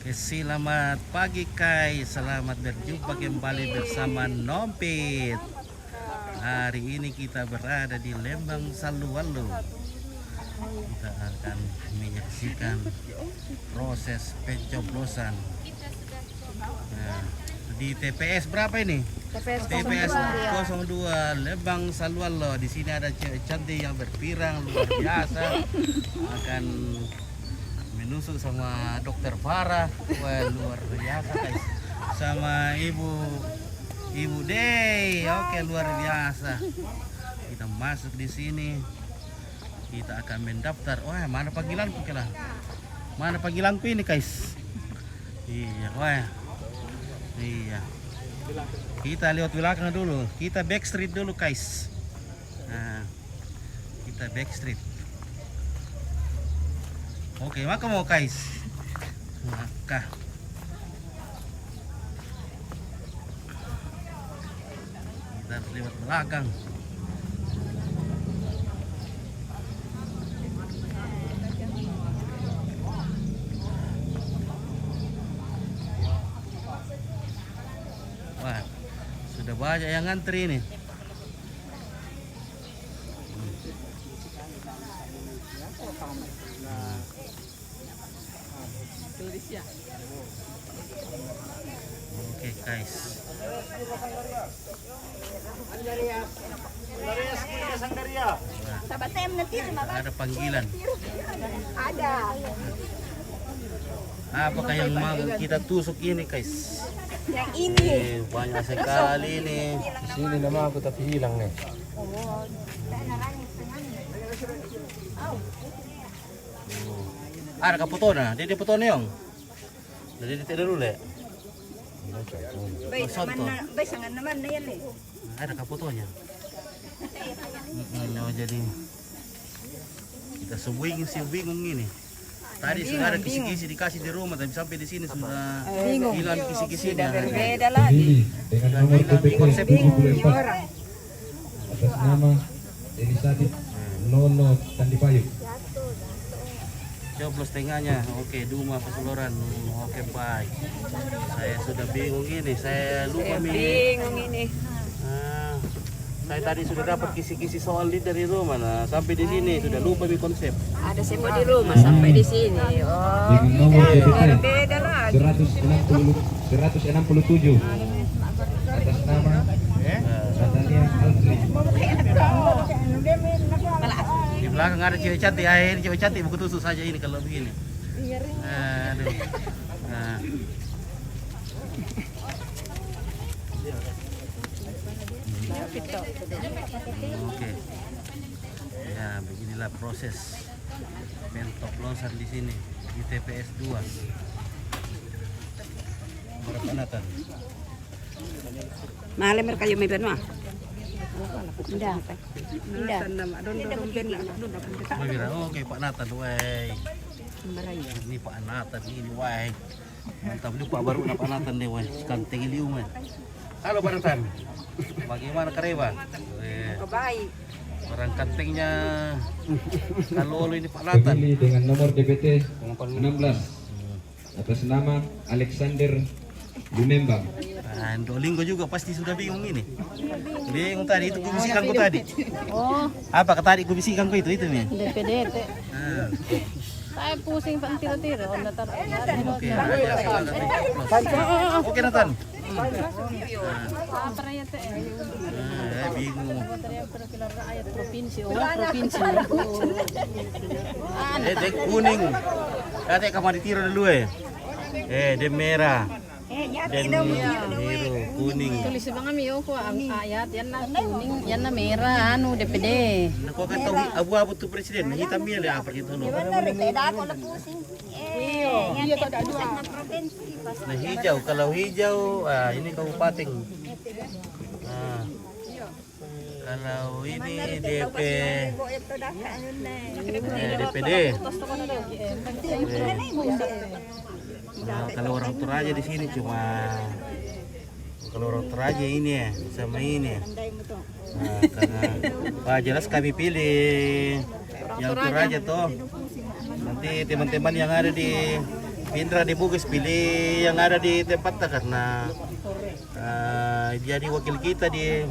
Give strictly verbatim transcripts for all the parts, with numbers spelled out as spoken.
Oke, selamat pagi, Kai. Selamat berjumpa kembali bersama Nompit. Hari ini kita berada di Lembang Salualu. Kita akan menyaksikan proses pencoblosan. Nah, di T P S berapa ini? T P S T P S kosong dua. Kosong dua, Lembang Salualu. Di sini ada cewek cantik yang berpirang luar biasa. Akan menusuk sama dokter Farah. Wah, luar biasa, guys. Sama ibu, ibu Dey. Oke, luar biasa. Kita masuk di sini. Kita akan mendaftar. Wah, mana panggilanku kela? Mana panggilanku ini, guys? Iya, wah. Iya. Kita lewat belakang dulu. Kita backstreet dulu, guys. Nah, kita backstreet. Oke, maka mau, guys. Maka kita harus lewat belakang. Wah, sudah banyak yang ngantri ini. Oke, guys. Ada panggilan. Ada. Apakah yang mau kita tusuk ini, guys? Yang ini. Eh, banyak sekali ini. Sini nama aku tapi hilang nih. Ada ka fotona? Dia, dia fotona, Yong? Jadi dia tidak dulu, Le. Baik, mana, baik, sangat mana ya, Le? Ada ka fotona? Mm-mm, oh, jadi kita so bingung, si bingung ini. Tadi sudah ada kisi-kisi dikasih di rumah, tapi sampai di sini sudah hilang kisi-kisinya. Sudah berbeda lagi. Ini dengan nomor T P T tujuh puluh empat. Atas nama Elizabeth Lolo Tandipayu. Coblos tengahnya. Oke, Duma Pasuloran. Hmm, oke, baik. Saya sudah bingung ini. Saya lupa mi. Bingung ini. Ah, saya tadi sudah dapat kisi-kisi soal ini dari rumah. Nah, sampai di sini sudah lupa mi konsep. Ada semua di rumah sampai di sini. Oh, dengan nomor T P T berbeda lagi. Seratus enam puluh, seratus enam puluh tujuh. Atas nama Natania Alfred. Di belakang ada cewek cantik. Ah, ini cewek cantik, buku tusuk saja ini kalau begini. Aduh. Nah. Oke. Ya, beginilah proses pencoblosan di sini di T P S dua. Berapa, Nathan? Malam mereka yang main mah. Indah. Indah. Oke, Pak Nathan, weh. Ini Pak Nathan ini, weh. Mantap juga Pak, baru nampak Nathan deh, weh. Kanteng liu, weh. Halo, Pak Nathan. Bagaimana kareba? Eh, baik. Orang kantengnya kalau ini Pak Nathan. Pemilih dengan nomor D P T enam belas. Hmm. Atas nama Alexander Lumembang. Ah, Duolingo juga pasti sudah bingung ini. Bingung tadi itu kubisikanku tadi. Oh. Apa tadi kubisikanku itu, itu nih? D P D itu. Ah. Saya pusing, Pak, tiro-tiro. Onda tar-, oke, oke, Nathan. Apa ya, Teh? Ah, eh, bingung. Provinsi, oh, provinsi. Eh, dia kuning. Kata kamar di tiro dulu, eh. Eh, dia merah. Dan biru, kuning. Tulis bang ami, oh, ko ang ayat, yan na kuning, yan na merah, anu, D P D. Nah, kau kan tahu abu-abu tuh presiden, nah, hitam dia ada apa gitu, no? Iya, iya, tak ada dua. Nah, hijau, kalau hijau, ah, ini kabupaten. Nah, kalau ini D P, eh, D P D. Eh. Nah, kalau orang Toraja di sini cuma, kalau orang Toraja ini ya, sama ini ya. Nah, karena, wah, jelas kami pilih yang Toraja toh. Nanti teman-teman yang ada di Indra di Bugis pilih yang ada di tempatnya karena eh, jadi wakil kita di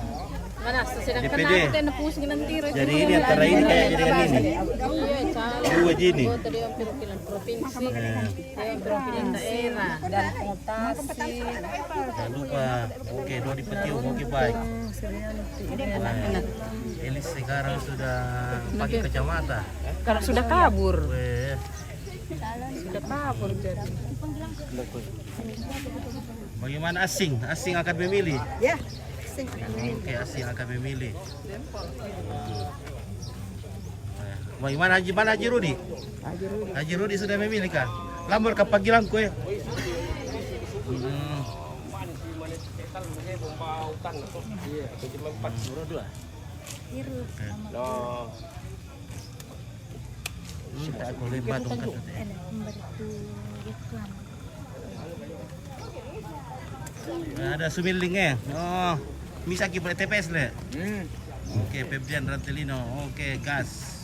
Mana sedangkan D P D. Aku tena pusing nanti. Jadi ini antara ini kayak jadi ini. Iya, salah. Dua gini. Kota dia hampir wakilan provinsi. Eh. Dia hampir wakilan daerah. Dan mutasi. Jangan lupa. Oke, dua di petiu, oke, baik. Nah, Elis sekarang sudah pakai kacamata. Kalau sudah kabur. Weh. Sudah kabur jadi. Bagaimana asing? Asing akan memilih? Ya, asing akan memilih. Oke, asing akan memilih. Bagaimana Haji, mana Haji Rudi? Haji Rudi. Haji Rudi sudah memilih kah? Lamor ke panggilanku ya. Hmm. Iya, aku cuma empat. Dua, dua. Iru. Oke. No. Hmm, tak boleh batung kata dia. Ada Sumiling eh. Oh, bisa kita T P S le. Hmm. Oke, Febrian Rantelino. Oke, gas.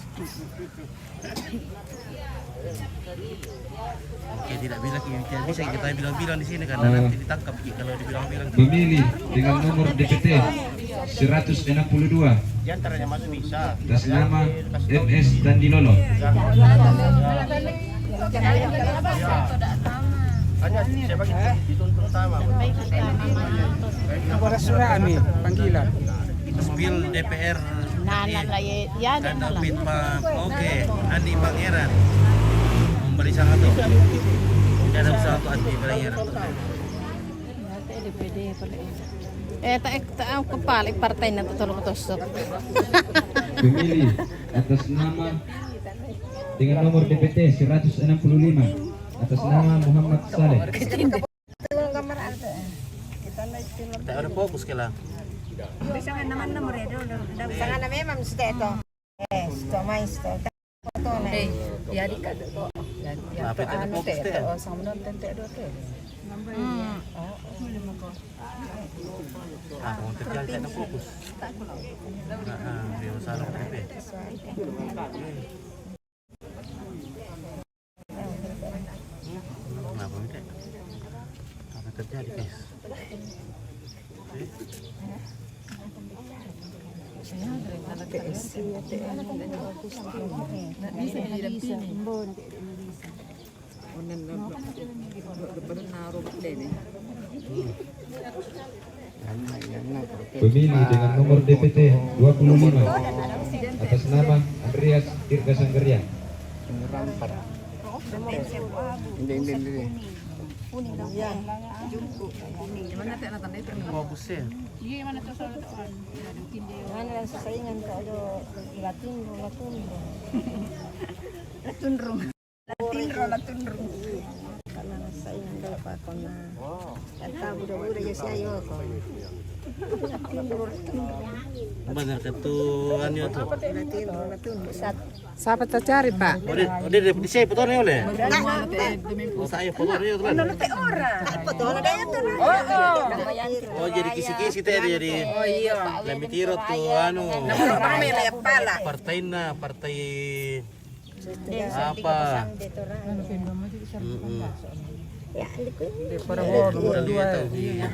Oke, tidak bilang, tidak bisa kita bilang-bilang di sini karena nanti ditangkap kalau dibilang-bilang. Pemilih dengan nomor D P T seratus enam puluh dua. Atas nama M S Dandilolo. Hanya saya bagi dituntut sama. Kepada surat kami panggilan. Spill D P R. Nah, nah, nah, ya, ya, ada dalam. Oke, Andi Pangeran. Memberi sangat tuh. Tidak ada usaha tuh Andi Pangeran. Eh, tak, tak, aku kepala partai nanti tolong tosok. Pemilih atas nama dengan nomor D P T seratus enam puluh lima atas nama Muhammad Saleh. Kita ada fokus ke lah. Bisa kan nama nomor ya dulu. Udah sana memang sudah itu. Eh, sudah main sudah. Foto nih. Eh, ya di kado tuh. Ya, ya. Apa itu ada fokus teh? Oh, sama nonton teh dua teh. Hmm. Oh, oh. Ah, mau terjadi ada fokus. Nah, ah, dia salah T P. Kenapa, Mite? Apa terjadi, guys? Pemilih dengan nomor D P T dua puluh lima atas nama Andreas Dirga Sanggerian. Ini, ini, ini. Kuning dong. Iya. Jumbo. Kuning. Gimana teh, Nathan, itu? Bagus ya. Iya, mana tuh soal tuh? Mana yang sesaingan tuh, aduh, Latin, Latin. Latin rong. Latin rong, Latin rong. Karena sesaingan kalau Pak Kona. Kata budak-budak ya saya kok. Latin rong, Latin rong. Benar ketuan ya tuh. Latin rong, Latin rong. Satu. Siapa tak cari, Pak? Oh, dia, oh, dia, dia, dia siapa tuh, oleh? Oh, saya foto dia tuh, kan? Oh, oh. Oh, jadi kisi-kisi teh dia jadi. Oh, iya. Lebih tiro tuh, anu. Nama kepala. Partaina, partai apa? Mm-mm. Ya, liku. Di Prabowo nomor dua. Iya.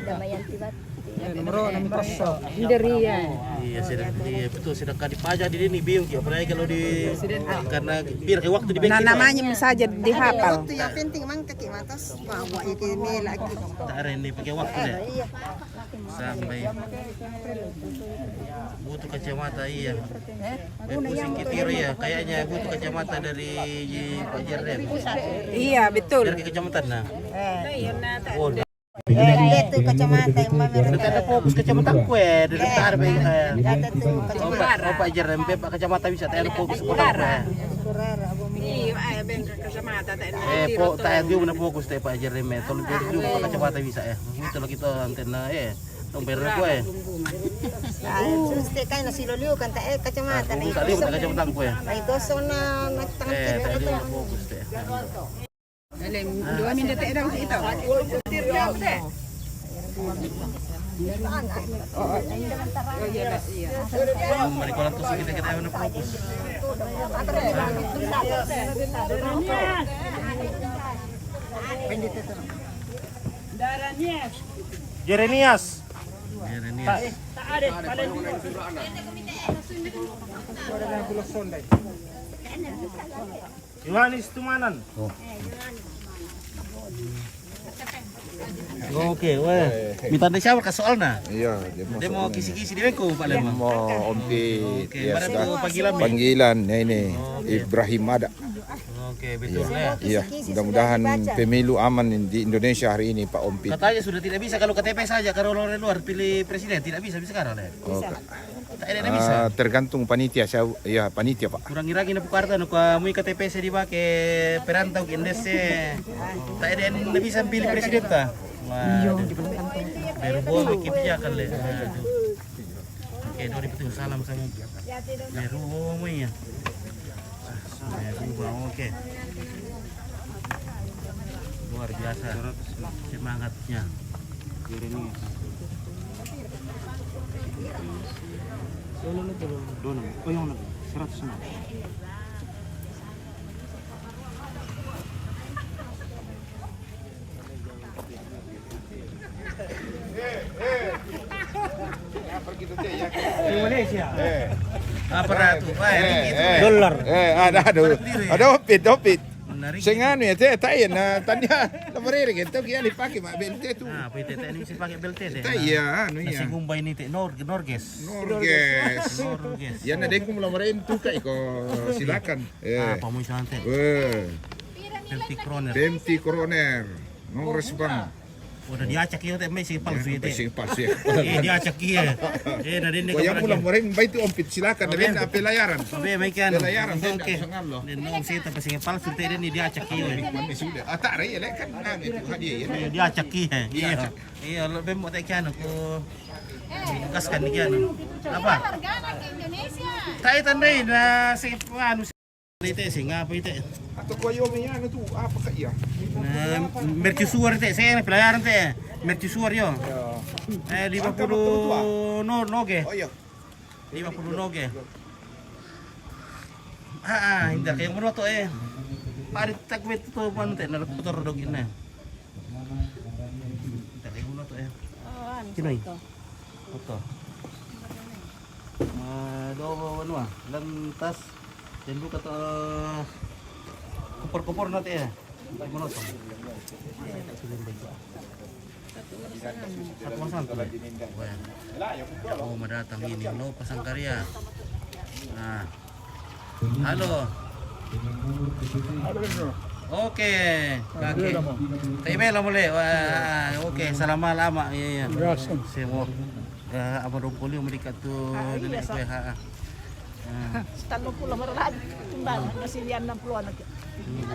Nomor enam kosong. Iya, sedang, iya, betul, sedang kadi pajak di ini bingung, apalagi kalau di, karena biar ke waktu di. Nah, namanya saja dihafal. Waktu yang penting mang kaki matas, bawa iki mela. Tak ada ini pakai waktu deh. Iya. Sampai butuh kacamata, iya. Eh, pusing kita ya, kayaknya butuh kacamata dari Pak Jerem. Iya, betul. Dari kacamata nah. Eh. Oh, nah. Eh, itu kacamata yang mana? Tidak ada fokus kacamata kue, dari tar be. Ada tuh kacamata. Opa, Jerem be, Pak, kacamata bisa, tak ada fokus kota kue. Iya, eh, ben kacamata tak ada. Eh, po, tak ada juga fokus teh Pak Jerem, tolong jadi juga kacamata bisa ya. Itu lagi tuh antena, eh. Tong bayar kue. Ah, suste kai na silo liu kan ta, eh, kacamata na. Tadi kacamata kue. Ay, kosong na, na tangki na. Tadi fokus teh. Dua minit teh dah kita. Mari kalau tuh kita kita fokus. Jeremias. Jeremias. Yohanes Tumanan. Oke, weh. Minta anda siapa ka soalna? Iya, dia mau kisi-kisi di bengku, Pak Lema. Mau ompit. Oke, ya, mana sudah tuh panggilan, Mi? Panggilan, ya ini. Oke. Ibrahim ada. Oke, betul ya. Iya, mudah-mudahan pemilu aman di Indonesia hari ini, Pak Ompit. Katanya sudah tidak bisa kalau K T P saja, kalau orang luar pilih presiden, tidak bisa, bisa sekarang ya. Oke. Tak ada, tidak bisa. Ah, tergantung panitia, saya, ya, panitia, Pak. Kurang iragi na pukarta no ka mui K T P saya dipakai perantau ke Indonesia. Tak ada yang bisa pilih presiden ta. Wah, baru bawa bikin dia kali. Aduh. Oke, dua ribu tujuh, salam sama. Baru bawa mui ya. Baru bawa, oke. Luar biasa semangatnya. Dua, oh, yang seratus enam. Di Malaysia. Apa ratu? Dolar. Eh, ada, ada. Ada opit, opit. Sing anu ya, teh, tak ya, nah, tanya, nomor ini gitu, kia dipakai, Mak, B L T tu. Nah, apa itu, teh, ini bisa pakai B L T, teh? Tak ya, anu ya. Nasi gumbai ini, teh, Nor-, Norges. Norges. Norges. Ya, nah, dengku mau nomor ini tuh, Kak, iko, silakan. Eh. Apa mau sana, teh? Eh. Pemti Kroner. Pemti Kroner. Nomor Sepang. Udah diacak iya, teh, masih palsu ya, teh. Masih palsu ya. Eh, diacak iya. Eh, nah, ini yang pulang goreng, baik itu ompit, silakan. Oke. Nah, pelayaran. Oke, baik kan. Pelayaran, oke. Dan no, saya tak pasti palsu, teh, ini diacak iya. Mana sudah? Ah, tak ada ya, lek kan, nah, itu hadiah ya. Eh, diacak iya. Iya. Iya, lo bemo teh kian aku kaskan kian. Apa? Hargana ke Indonesia. Tak tandai, nah, saya anu. Ite sing apa ite? Atau kau yo, anu tu, apa kak ya? Nah, mercusuar ite, saya pelayaran ite. Mercusuar yo. Ya. Eh, lima puluh no-, noge. Oh iya. Lima puluh noge. Ah, ah, inda kayak mana tu, eh? Pari tak wet tu, mana ite, nak putar dogin, eh. Inda kayak mana tu, eh? Oh, anu, Kinoi. Foto. Foto. Eh, do, anu, ah, lantas. Jangan lupa tuh, eh, kupur-kupur nanti ya. Menonton. Satu orang sana. Wah. Oh, mau datang ini. Lo pasang karya. Nah. Halo. Oke, kaki. Tapi bela boleh. Wah, oke, selama lama. Iya, iya. Semua. Eh, ama dong polio mereka tu nenek kue, ha, ha. Ah. Setahun pula marah lagi. Tumbal, masih dia enam puluh anak. Hmm.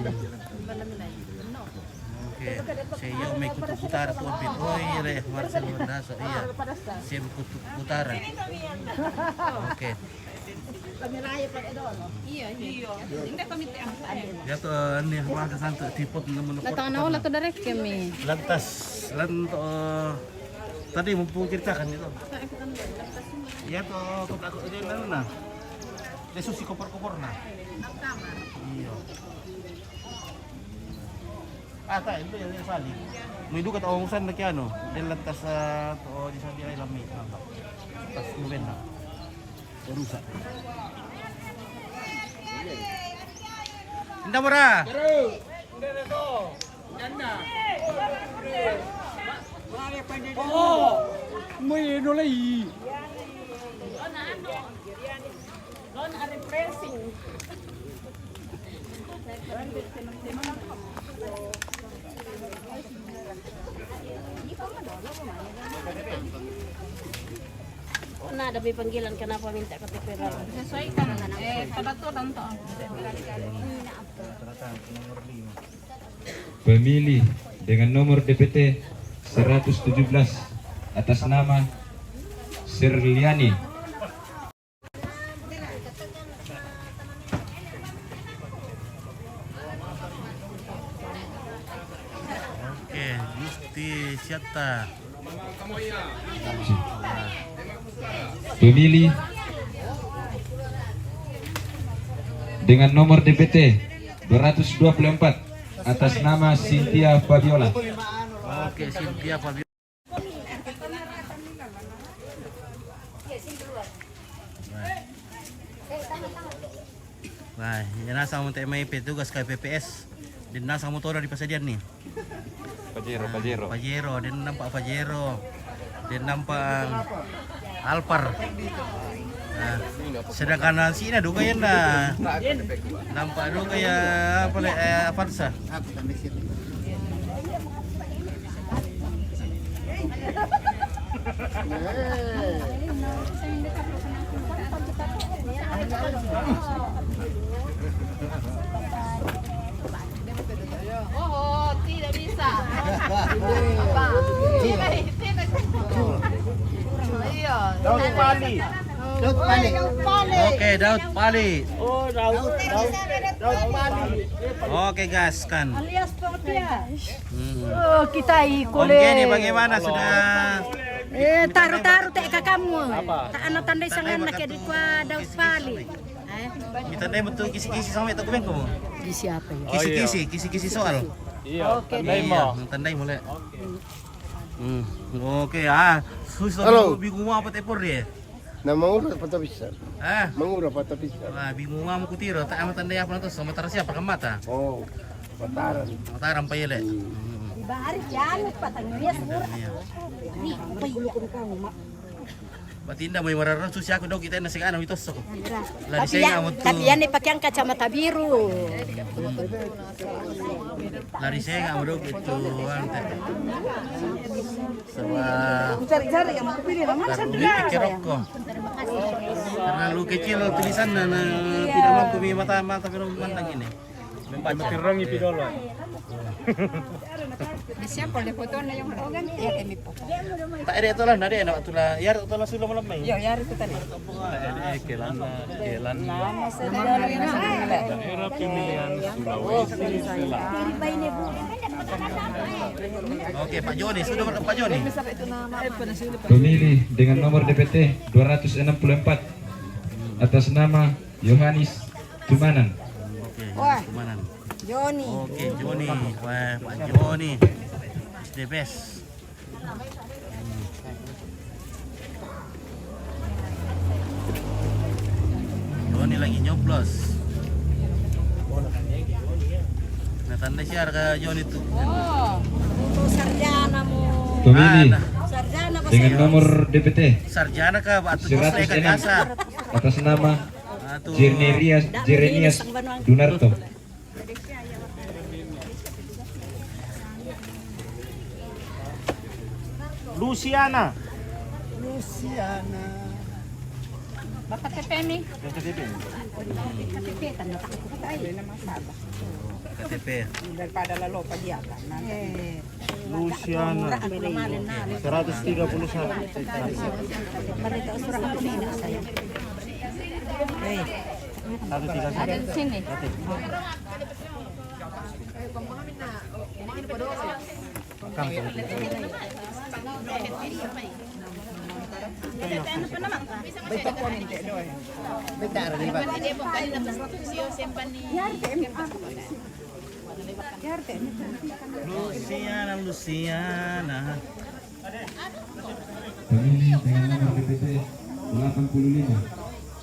Oke. Saya mau ikut putar tu, Pit. Oh, iya, deh. Marcel Mendaso, iya. Saya ikut putaran. Oke. Iya, iya. Ini kami teh. Ya tu, ini apa ke santu, tipot nama. Datang na ola tu direct kami. Lantas, lantas, tadi mumpung ceritakan itu. Ya tu, aku takut dia mana. Dia susi kopor-kopor nah. Iya. Ah, tak, itu yang dia sali. Mau hidup kata orang usan lagi anu. Dia lantas, eh, tu, di sana dia lami. Pas mungkin lah. Rusak. Inda mura. Oh, muy no lei. Nah, ada panggilan, kenapa minta K T P baru? Sesuaikan, eh, kebetulan toh. Pemilih dengan nomor D P T seratus tujuh belas atas nama Serliani. Oke, Gusti Siatta. Pemilih dengan nomor D P T dua ratus dua puluh empat. Atas nama Cynthia Fabiola. Oke, Cynthia Fabiola. Wah, ini nasa mau mai petugas K P P S. Dia nasa mau tora di pasadian ni. Pajero, Pajero. Pajero, dia nampak Pajero. Dia nampak Alphard. Nah, sedangkan sina duka ya na nampak duka ya apa le, eh, Avanza. Oh, tidak bisa. Apa? Tidak, tidak. Iya. Daud Pali. Daud Pali. Oke, Daud Pali. Oh, Daud, Daud, Daud Pali. Oke, gas kan. Alias Potia. Hmm. Oh, kita ikut. Om Jenny, bagaimana sudah? Eh, taruh-taruh te ka kamu. Apa? Tak ana tandai sangan nak di kua Daud Pali. Eh? Kita dai betul kisi-kisi sama itu kuben kamu. Kisi apa ya? Kisi-kisi, kisi-kisi soal. Iya, oke, tandai deh. Mau. Iya, tandai mulai. Oke. Hmm. Oke, ah, susah. Halo. Bingung apa tepor dia? Nah, mangura pata bisa. Ah. Mangura pata bisa. Wah, bingung mau kutiro, tak amat tandai apa nanti sama tersiapa kemata. Oh, Mataram. Mataram pa yele. Hmm. Di bari janu patang dia semua. Iya. Nih, apa ini? Berarti inda mau mararang susi aku dong kita nasi kana itu sok. Lari tapi saya ya, nggak mau tapi tuh. Ya nih pakai kacamata biru. Hmm. Lari saya nggak mau dong itu ante. Sama cari-cari yang mau pilih nama. Terlalu kecil tulisan dan, eh, tidak mampu mi mata mata film pandang ini. Membaca. Terang ipi dolo. Di siapa le foto na yang mau ganti ya kami foto. Tak ada itulah, nade enak itulah. Ya itulah sudah malam mai. Yo, ya itu tadi. Eh, eh, kelana, kelana. Lama sudah. Daerah pemilihan Sulawesi Selatan. Oke, Pak Joni, sudah berapa Pak Joni? Pemilih dengan nomor D P T dua ratus enam puluh empat atas nama Yohanis Tumanan. Oke, wah, Tumanan. Joni. Oke, Joni. Wah, Pak Joni. The best. Joni lagi nyoblos. Nah, tanda siar ke Joni tuh. Oh, itu sarjana mo. Pemilih. Ada. Sarjana bahasa dengan Inggris. Nomor D P T. Sarjana ke Batu Bos, seratus enam, kasar. Atas nama Jeremias, Jeremias Dunarto. Luciana. Luciana. Bapak K T P mi? Yang K T P. K T P tanda tangan. K T P. Daripada lalo pa dia kan. Eh. Luciana. Seratus tiga puluh satu. Seratus tiga puluh satu. Ada di sini. Luciana, Luciana. Pemilih dengan nomor D P T delapan puluh lima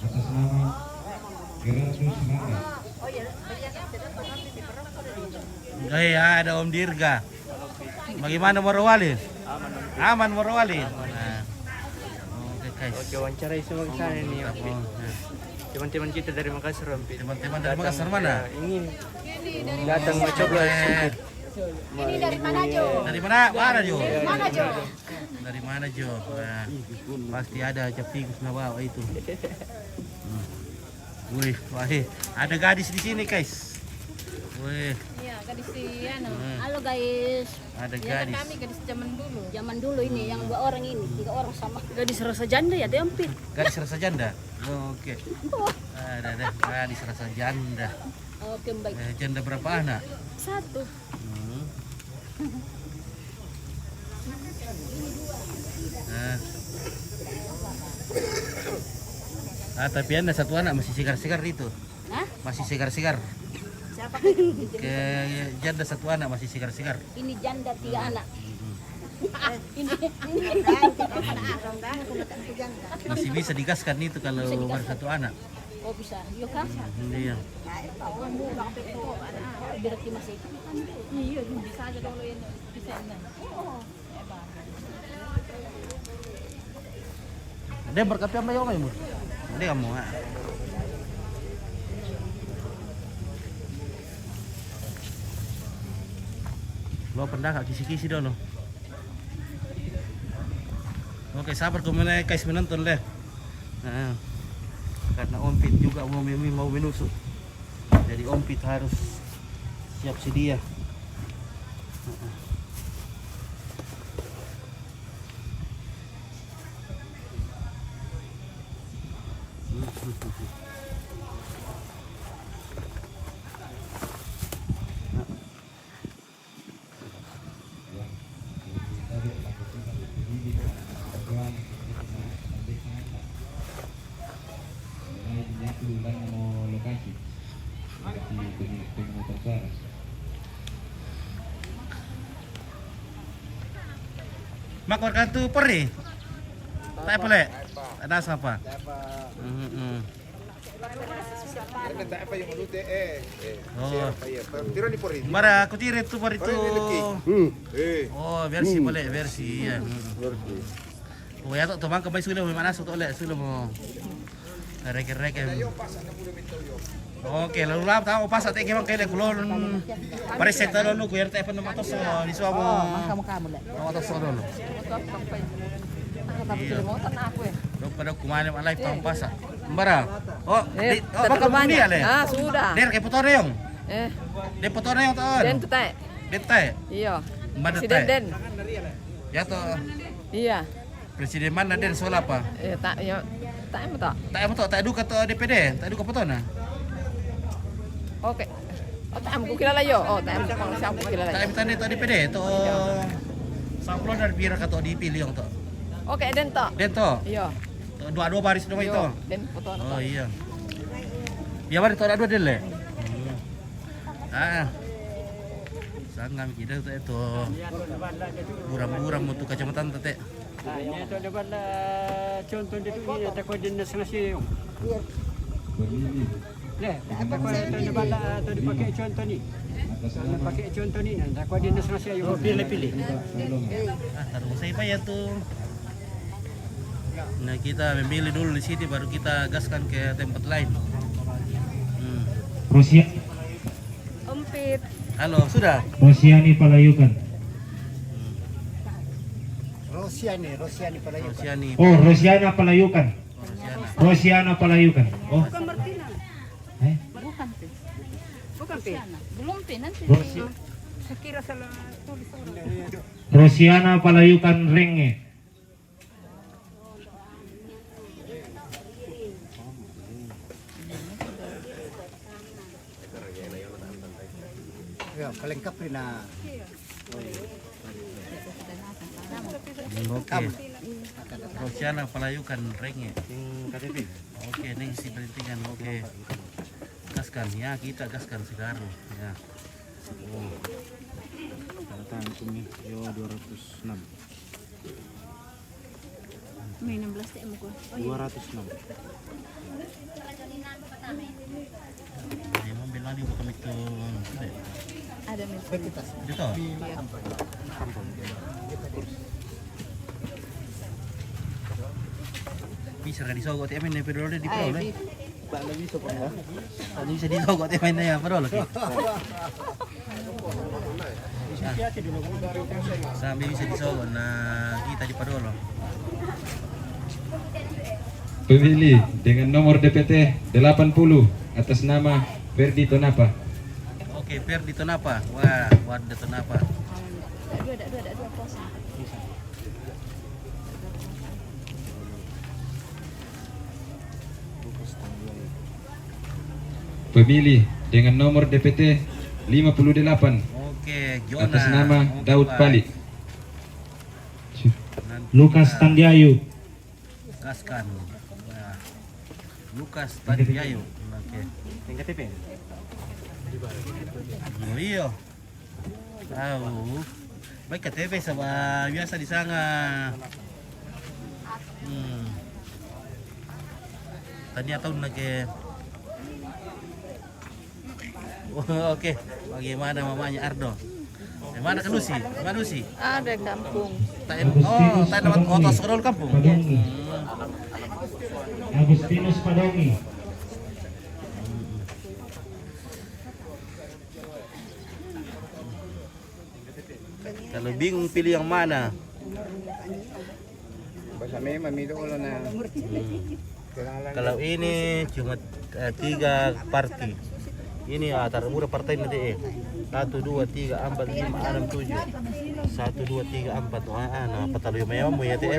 atas nama Gerardus Rangga. Gaya ada Om Dirga. Bagaimana Morowali? Aman, Morowali. Nah. Oke, guys. Oke, wawancarai semua ke sana ini. Oke. Teman-teman kita dari Makassar, Om. Teman-teman dari Makassar mana? Ya, ini datang mencoblos. Ini dari mana, Jo? Dari mana? Mana, Jo? Mana, Jo? Dari mana, Jo? Nah, pasti ada cap tikus na bawa itu. Hmm. Wih, wah, eh, ada gadis di sini, guys. Wih. Iya, gadis di anu. Hmm. Halo, guys. Ada gadis. Kami gadis zaman dulu. Zaman dulu ini yang dua orang ini, tiga orang sama. Gadis rasa janda ya, Teh Ampit? Gadis rasa janda. Oke. Ada, ada gadis rasa janda. Oke, baik. Eh, janda berapa anak? Satu. Hmm. Nah. Ah, tapi anda satu anak masih segar-segar itu. Hah? Masih segar-segar. Ke janda satu anak masih sigar-sigar. Ini janda tiga anak. Mm-mm. Ini, ini. Masih bisa digaskan itu kalau baru satu anak. Oh, bisa. Iya, kan? Mm, iya. Berarti masih. Iya, bisa aja dulu ini. Bisa ini. Dia berkapi apa yang kamu? Dia kamu, ah. Lo pendak kisi-kisi dulu. Oke, sabar, kau mulai kais menonton deh. Nah, karena Ompit juga mau memi-, mau menusuk. Jadi Ompit harus siap sedia. Mak warkatu pori. Tak apa, Lek? Ada siapa? Heeh. Ini tak apa yang dulu teh, eh, eh. Oh. Siapa ya? Tiro ni pori. Mara, aku tiro tu pori tu. Pori ni lagi. Hmm. Eh. Oh, versi boleh, versi, ya. Hmm. Versi. Oh, ya, tak teman kembali sudah, mana sok tak, Lek, sudah mau. Reke-reke. Oke, lalu lah, tahu pas ate kemang kele kulon. Pare seta lo ku R T F nomor tos di suamo. Oh, maka mau kamu, Lek. Nomor tos lo. Iya. Lo pada kumane live tahu pas. Mbara. Oh, eh, di, oh, maka kemana? Dia, Lek. Ah, sudah. Der ke foto reong. Eh. Der foto reong tuh. Den tuh, Teh. Den, Teh. Iya. Mbak, si Den, Teh. Den. Ya tuh. Iya. Presiden mana, Den? Soal apa? Eh, tak, ya, tak emo tak? Tak emo tak, tak duka to D P D, tak duka foto na. Oke. Oh, tak emo ku kilala yo. Oh, tak emo ku kilala. Tak emo tanda to D P D to. Samplo dari pira ka to dipilih to. Oke, Den to. Den to. Iya. To dua-dua baris dong itu. Den foto. Oh, iya. Ya, baris to ada dua, Den, Lek. Ah. Sangam kita to itu. Buram-buram mutu kacamata tete. Nah, ini tu dapat lah contoh di tu ni, tak kau jenis nasi. Leh, tak kau tu dapat lah tu dipakai contoh ni. Pakai contoh ni, nah, tak kau jenis nasi ayo. Pilih-pilih. Ah, taruh saya apa ya tu? Nah, kita memilih dulu di sini, baru kita gaskan ke tempat lain. Hmm. Rusia. Ompit. Halo, sudah? Rosiani Palayukan. Rosiani, Rosiani Palayukan. Rosiani. Oh, Rosiana Palayukan. Oh, Rosiana. Rosiana Palayukan. Oh. Bukan Martina. Eh? Bukan, Pi. Bukan, Pi. Rosiana. Belum, Pi, nanti. Rosi-, saya kira salah tulis orang. Rosiana Palayukan Renge. Ya, pelengkap rin na. Oke. Rosiana Palayukan Renge. Sing K T P. Oke, ini isi perhentikan. Oke. Gaskan ya, kita gaskan sekarang. Ya. Oh. Datang sini. Yo, dua ratus enam. May enam belas T M ko. Dua ratus enam. Ay, mo, bilang di ba kami to, ano, hindi. Ada, may. Dito. Bisa ka disogo, T M N, pero di pa, ay, eh. Ano bisa disogo, T M N na yan, pero lagi. Sambil bisa disogo na kita di Padolo. Pemilih dengan nomor D P T delapan puluh atas nama Ferdi Tonapa. Oke, Ferdi Tonapa. Wah, Ferdi Tonapa. Ada dua, ada dua, ada dua kosong. Pemilih dengan nomor D P T lima puluh delapan. Oke, Jona. Atas nama Daud Pali. Lukas Tandiayu. Gaskan. Lukas Tandiayu. Oke. Yang K T P. Oh, iyo. Au. Baik K T P sama biasa di sana. Hmm. Tadi tahu nak ke. Oke, bagaimana mamanya Ardo? Di mana Kanusi? Di mana Nusi? Ada kampung. Tak, oh, tak dapat kota sekolah kampung. Padongi. Hmm. Agustinus Padongi. Kalau bingung pilih yang mana? Basta may mamido ko lang na. Kalau ini cuma eh, tiga parti. Ini ah, taruh murah partai nanti eh. Satu, dua, tiga, empat, lima, enam, tujuh. Satu, dua, tiga, empat. Ah, ah, nah, patalu yang memang ya teh.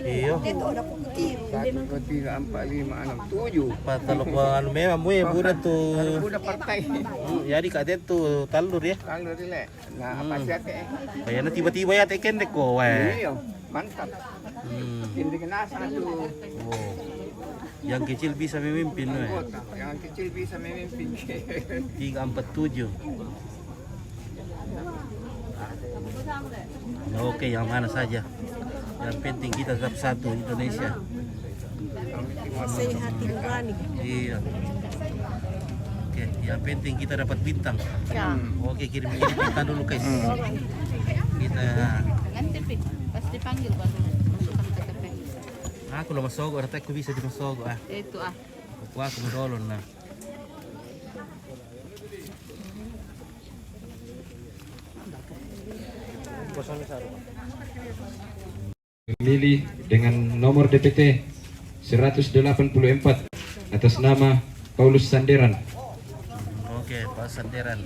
Iyo. Satu, dua, tiga, empat, lima, enam, tujuh. Patalu ko anu memang ya budak tu. Budak partai. Hmm, jadi kadet tu talur ya. Talur le. Nah, apa sih ate? Kayaknya tiba-tiba ya teh kendek ko weh. Iyo, mantap. Hmm. Kendek nasa tu. Wow. Yang kecil bisa memimpin weh. Anggota, yang kecil bisa memimpin. Tiga empat tujuh. Oke, yang mana saja. Yang penting kita tetap satu Indonesia. Sehat nurani. Iya. Oke, yang penting kita dapat bintang. Ya. Oke, kirim kirim bintang dulu guys. Kita. Nanti Pi, pas dipanggil baru masukkan K T P. Aku lo masogo, rata aku bisa di masogo ah. Itu ah. Aku aku dolon nah. Pemilih dengan nomor D P T seratus delapan puluh empat atas nama Paulus Sanderan. Oke, Pak Sanderan.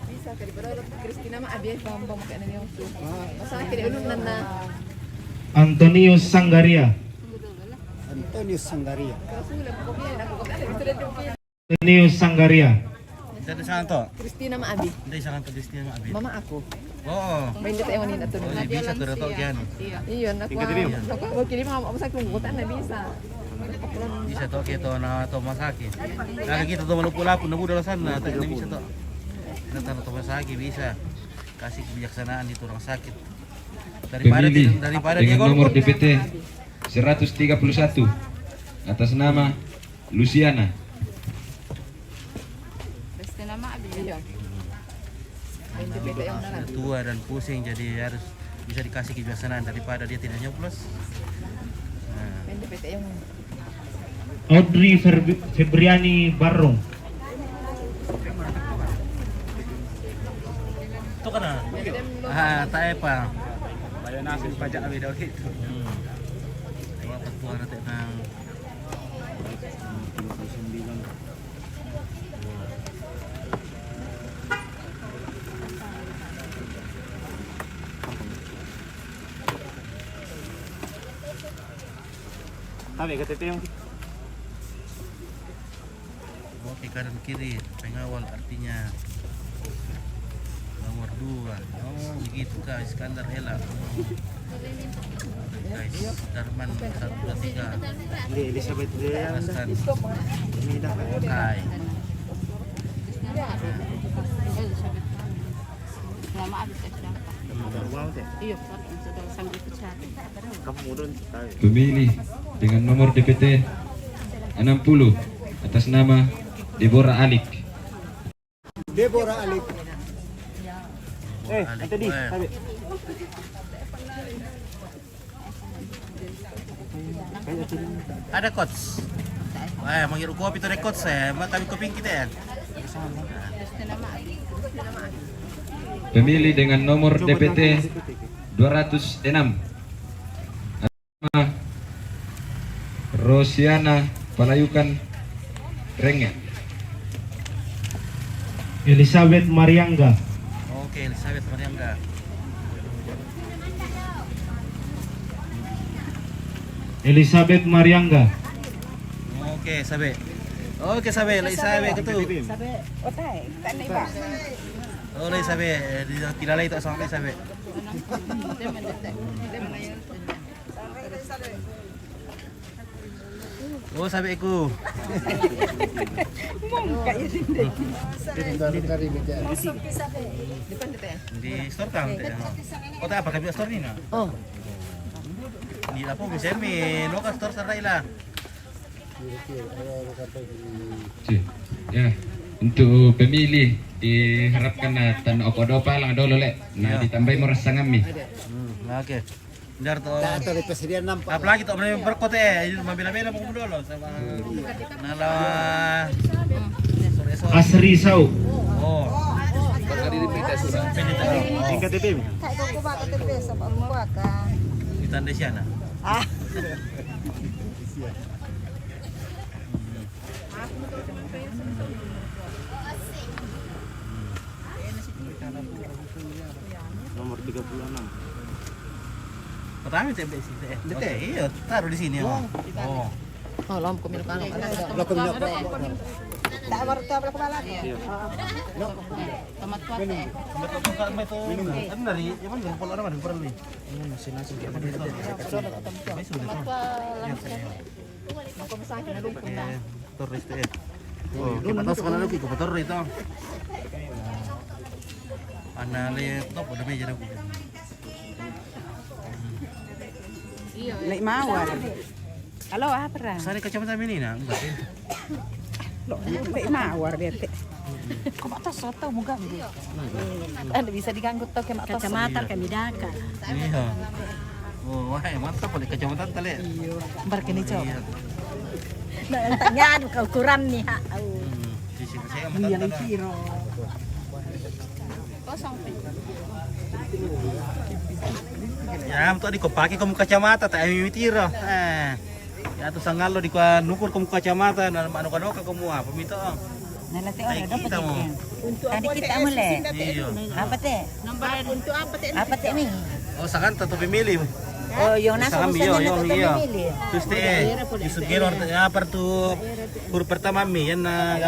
Bisa kali pada orang Kristina mah abi bambang kayak nanya waktu. Masa kira ulun nana. Antonius Sanggaria. Antonius Sanggaria. Antonius Sanggaria. Dari sana to? Kristina ma abi. Dari sana to Kristina ma abi. Mama aku. Oh. Main data yang ini tuh. Oh, bisa tuh to kian. Iya, nak. Aku mau kirim mau masa aku kota na bisa. Bisa to kita na to masaki. Kalau kita to malupu lapu na budal sana, tak bisa to. Kita to masaki bisa. Kasih kebijaksanaan itu orang sakit. Daripada daripada dia dengan nomor D P T seratus tiga puluh satu atas nama Luciana. Basta nama abi. Iya. Kalau sudah tua dan pusing jadi harus bisa dikasih kebijaksanaan daripada dia tidak nyoblos. Nah. Audrey Ferbi- Febriani Barrong. Itu kan ah. Ah, tak apa. Bayar nasi pajak abi dah gitu. Hmm. Dua ketua nanti nang. Tabe K T P yang. Oke, kanan kiri pengawal artinya nomor dua. Oh, begitu kah Iskandar Hela. Oh. Guys, Darman satu dua tiga. Ini Elizabeth dia. Hasan. Ini dah. Kai. Nama habis aja. Iya, sambil pecah. Pemilih dengan nomor D P T enam puluh atas nama Deborah Alik. Deborah Alik. Eh, tadi, tadi. Ada coach. Eh, mangiru kopi tu ada coach eh. Ma kami kopi kita ya. Pemilih dengan nomor D P T dua ratus enam. Rosiana Palayukan Renge. Elizabeth Mariangga. Oke, Elizabeth Mariangga. Elizabeth Mariangga. Oke, sabe. Oke, sabe, Elizabeth itu. Sabe, otai, tanda iba. Oh, Elizabeth, eh, di- tidak lagi tak sama Elizabeth. Oh, sabe ku. Di store kan? Kota apa kami store ni na? Oh. Di apa bisa mi no ka store sarai la. Oke. Ya, untuk pemilih diharapkan na tan oko dopa lang dolo le. Na ditambai mo rasa ngami. Hmm, oke. Dar to. Apalagi to mena berkote, mabela-bela mo dolo sama. Nala. Asri Sau. Oh. Tingkat T P. Kai ko ba K T P sama ko ka. Kita di sana. Ah. Nomor tiga puluh enam. Pertama T P sih. Eh, iya, taruh di sini. Oh. Oh, lom ko minum kalau. Lo ko minum. Tak baru tak berapa lagi. Iya. Tomat kuat. Minum. Kan dari, ya kan dari pola orang ada perlu. Ini nasi nasi dia. Tomat kuat. Turis tu eh. Oh, kita tahu sekolah lagi ke motor itu. Ana le top ada meja dah. Lek mawar. Halo, apa ra? Sana kacamata ini nak. Lo, lek mawar dia te. Kok mata soto mau ganggu? Ada bisa diganggu tau ke mata. Kacamata kami daka. Iya. Oh, wah, mantap pada kacamata tale. Iya. Bar kene coba. Nah, tanya anu kau ukuran nih, ha. Di sini saya mantap. Iya, tiro. Kosong. Ya, untuk di ko pake kamu kacamata tak emi tiro. Eh. Ya tu sangalo di kua nukur kamu kacamata na anu kadoka kamu apa mito. Nala te ora dapat kita mo. Tadi kita mo le. Iyo. Apa te? Apa te mi? Oh, sakan tetap pemilih. Oh, yo nasa iyo, iyo. Terus te, Yusuf Gelor apa tu huruf pertama mi yang na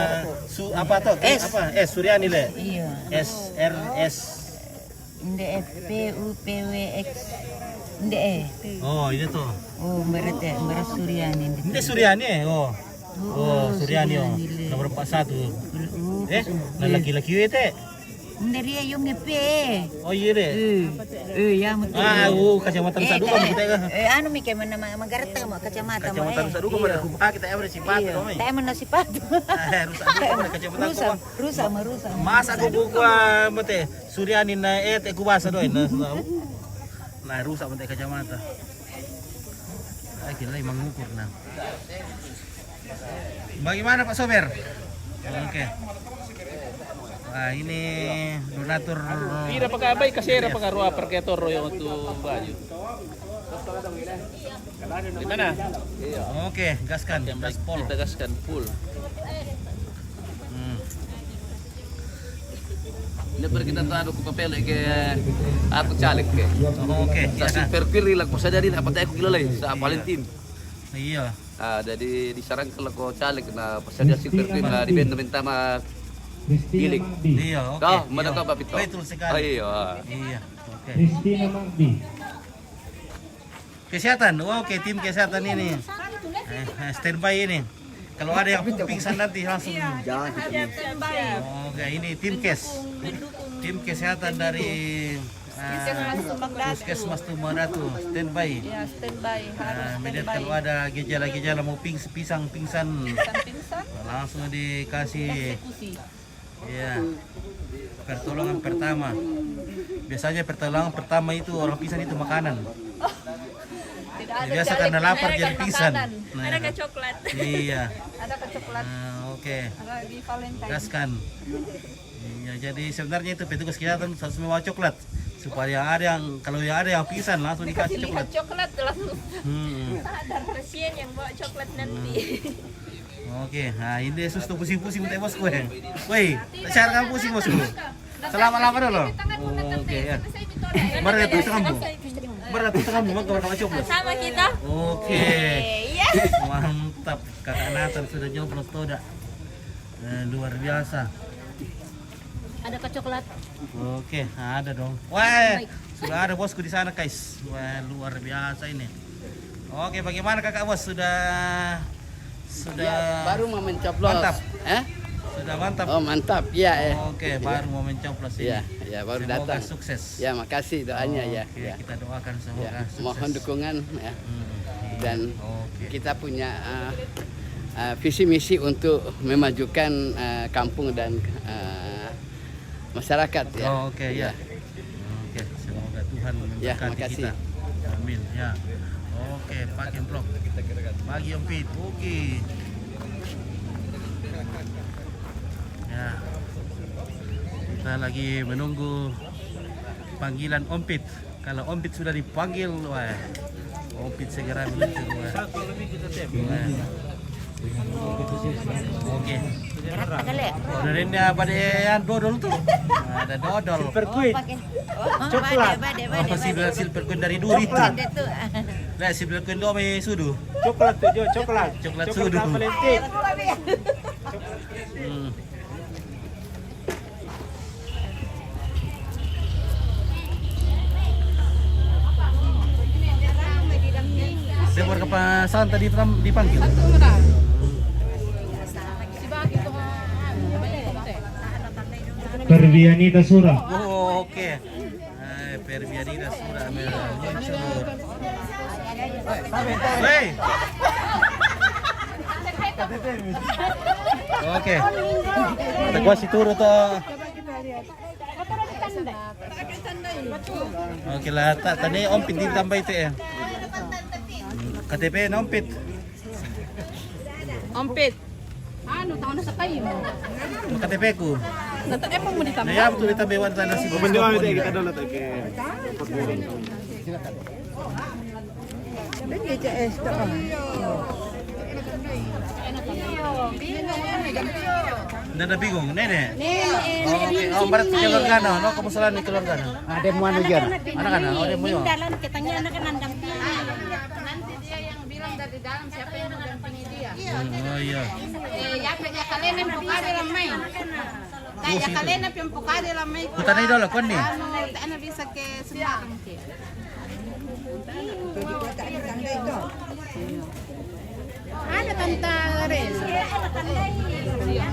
su apa to? Apa? Eh, Suryani le. Iya. S R S. Nde e P U P W X. Nde e. Oh, ini tuh. Oh, berarti, berarti Suryani. Ini Suryani eh. Oh. Oh, Suryani oh. Nomor empat satu. Eh, nah laki-laki itu. Nde ria yung e P. Oh, iya deh. Eh, ya betul. Ah, uh, kacamata rusak dua kita. Eh, anu mi kayak mana magareta mo kacamata mo. Kacamata rusak dua kita average sipatu. Tapi mana sipatu? Eh, rusak dua kacamata. Rusak, rusak ma rusak. Masa ko buka mate. Suryani na eh te kubasa doi na. Na rusak mate kacamata. Ai kira mengukur na. Bagaimana Pak Sober? Oke. Nah, ini donatur. Pira paka bai kasera paka roa perketor royo tu baju. Di mana? Oke, gaskan, gaspol. Kita gaskan full. Hmm. Ini pergi kita tahu aku papel ke aku caleg ke. Oke. Sa si perpir ila ko sadari apa tak aku gila lagi sa Valentin. Iya. Ah, jadi disarankan lah ko caleg na pasadia si perpir na di benda minta ma bilik. Iya, oke. Kau mana kau papito? Betul sekali. Iya. Iya. Oke. Christina Magdi. Kesehatan, oke, tim kesehatan ini. Eh, eh, standby ini. Kalau ada yang pingsan nanti langsung. Iya, kita standby. Oke, ini tim kes. Tim kesehatan dari eh, Puskesmas Tumbang Datu. Puskesmas Tumbang Datu, standby. Ya, standby, harus standby. Kalau ada gejala-gejala mau pingsan, pingsan, langsung dikasih. Iya. Pertolongan pertama. Biasanya pertolongan pertama itu orang pingsan itu makanan. Biasa karena lapar jadi pingsan. Ada ke coklat? Iya. Ada ke coklat? Oke. Ada di Valentine. Gaskan. Iya, jadi sebenarnya itu petugas kesehatan harus membawa coklat supaya ada yang kalau yang ada yang pingsan langsung dikasih coklat. Coklat langsung sadar pasien yang bawa coklat nanti. Oke, nah ini sustu pusing-pusing teh bosku eh. Woi, tak cara kamu pusing bosku. Selamat lama dulu. Oke ya. Mari datang ke kamu. Mari datang ke kamu, maka bakal coklat. Sama kita. Oke. Iya. Mantap, kakak Nathan sudah nyoblos toda. Eh, luar biasa. Ada ke coklat? Oke, ada dong. Wah, sudah ada bosku di sana guys. Wah, luar biasa ini. Oke, bagaimana kakak bos sudah? Sudah. Ya, baru mau mencoblos. Mantap. Eh? Sudah mantap. Oh, mantap. Ya, eh. Oke, ya, baru mau mencoblos ini. Ya, ya, baru. Semoga datang. Sukses. Ya, makasih doanya. Ya, oke, ya. Kita doakan semoga, ya, sukses. Mohon dukungan, ya. Hmm, iya. Dan, oke, kita punya, eh, eh, visi misi untuk memajukan, eh, kampung dan, eh, masyarakat, ya. Oh, oke, ya. Ya. Oke, semoga Tuhan, ya, memberkati, makasih, kita. Amin, ya. Oke, Pak Kemprok. Pagi, Om Pit. Oke. Ya. Kita lagi menunggu panggilan Om Pit. Kalau Om Pit sudah dipanggil, wah, Om Pit segera meluncur, wah. Wah. Oke. Udah, ini apa deh, yang dodol tuh? Ada dodol. Silver Queen. Oh, pakai. Oh, coklat. Bade, bade, bade, oh, bade. Silver, silver Queen dari Duri tuh. Coklat. Ada tuh. Lah, silver Queen doang, eh, sudu. Coklat tuh, Jo, coklat. Coklat sudu. Coklat Valentine. Hmm. Dia baru ke pasangan tadi dipanggil. Perdianita Sura. Oh, oke. Eh, Perdianita Sura meluncur. Hei. Oke. Kita kasih turun tuh. Oke lah, tak tadi Om Pit ditambah itu ya. K T P Om Pit. Om Pit. Anu, tahu nasa kayu. K T P ku. Nata apa mau ditambah? Nah, ya, betul, ditambah wan tanah si. Betul, kita download, oke. Nda ada bingung, nenek. Nenek, oh, nenek, oh, berarti keluarga no, no, kamu salah nih keluarga no. Ada mau anu jar. Anak-anak, oh, dia mau. Dalam kita tanya anak-anak dampingi. Nanti dia yang bilang dari dalam siapa yang mau dampingi dia. Hmm, oh iya. Eh, ya, ya, kalian yang buka dalam main. Kayak kalian yang buka dalam main. Kutanya dulu, kon nih. Anu, tak ada bisa ke Semarang ke. Ada Tante Ren.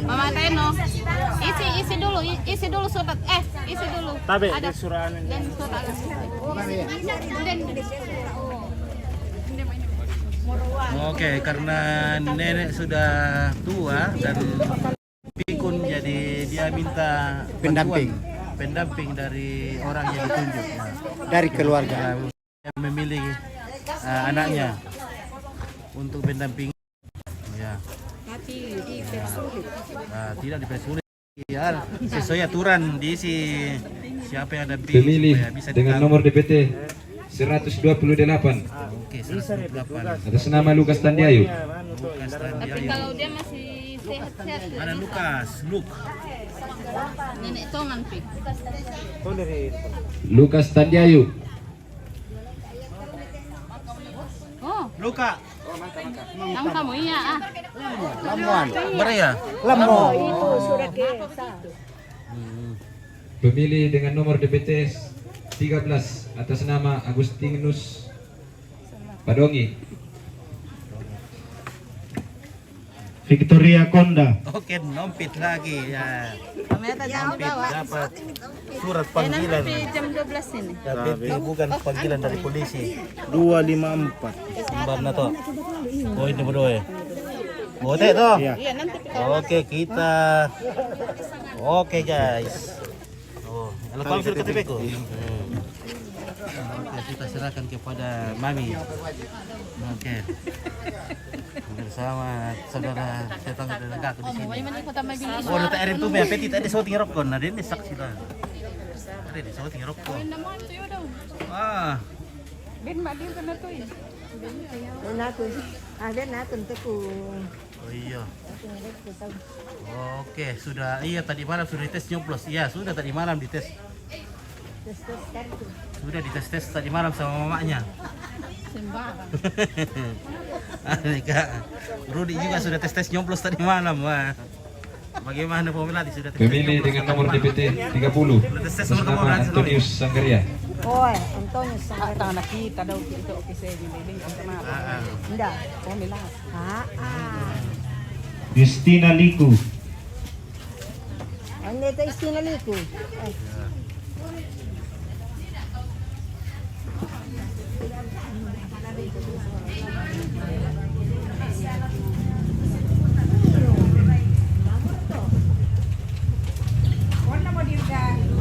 Mama Reno. Isi, isi dulu, i-, isi dulu surat. Eh, isi dulu. Tabe, ada di surat anu. Dan surat. Dan, oke, karena nenek sudah tua dan pikun, jadi dia minta pendamping, bantuan, pendamping dari orang yang ditunjuk. Nah, dari keluarga. Ya, yang memilih, eh, anaknya untuk pendamping. Ya. Tapi dipersulit. Nah, tidak dipersulit. Ya, sesuai aturan diisi siapa yang dampingi. Pemilih supaya bisa dengan ditanggung. Nomor D P T seratus dua puluh delapan. Oke, seratus dua puluh delapan. Atas nama Lukas Tandiayu. Lukas Tandiayu. Tapi kalau dia masih sehat-sehat. Mana Lukas? Luk. Nenek Tongan, Pi. Lukas Tandiayu. Oh. Luka. Kamu, kamu, iya, ah. Lamuan. Bener ya? Lamuan. Itu surat ke. Hmm. Pemilih dengan nomor D P T tiga belas atas nama Agustinus Padongi. Victoria Konda. Oke, Om Pit lagi ya. Om Pit dapat surat panggilan. Jam dua belas ini. Tapi bukan panggilan dari polisi. Dua lima empat. Sembah na to. Oh, ini berdua ya. Bote to? Iya. Oke, kita. Oke, guys. Oh, kalau sudah K T P ku. Iya. Hmm. Oke, kita serahkan kepada Mami. Oke. Bersama saudara tetangga, tetangga aku di sini. Oh, udah tak ada tuh, ya, Peti, tadi syuting rokok, nah, dia ini saksi lah. Ada di syuting rokok. Ah. Ben, Mak, dia kena tuh, ya. Ben aku, ah, ben aku, oh iya. Oke, sudah. Iya, tadi malam sudah dites nyoblos. Iya, sudah tadi malam dites. Sudah dites-tes tadi malam sama mamanya. Sembarang. Aneh, Kak. Rudi juga sudah tes-tes nyoblos tadi malam. Wah. Bagaimana pemerhati sudah tes-tes nyoblos? Pemilih dengan nomor D P T tiga puluh. Sudah tes-tes atas nama Antonius Sanggaria. Oe, Antonio Sangare. Ah, tanga na kita daw, kita, oke, saya di Leleng, ang tama. Ah, ah. Nda. Oh, may lahat. Ah, ah. Justina Liku. Ano ito, Justina Liku? Eh.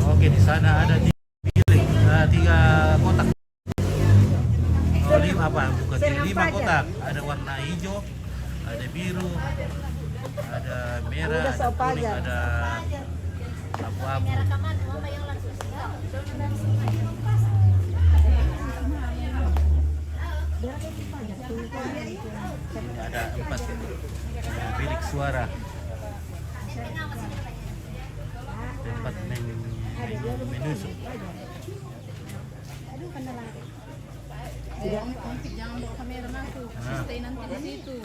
Oke, di sana ada tiga, eh, tiga kotak. Oh, lima apa? Bukan tiga, lima kotak. Ada warna hijau, ada biru, ada merah, ada kuning, ada abu-abu. Ini ada empat, eh, bilik suara. Tempat men-, menusuk. Jangan bawa kamera masuk. Nah. Stay nanti di situ.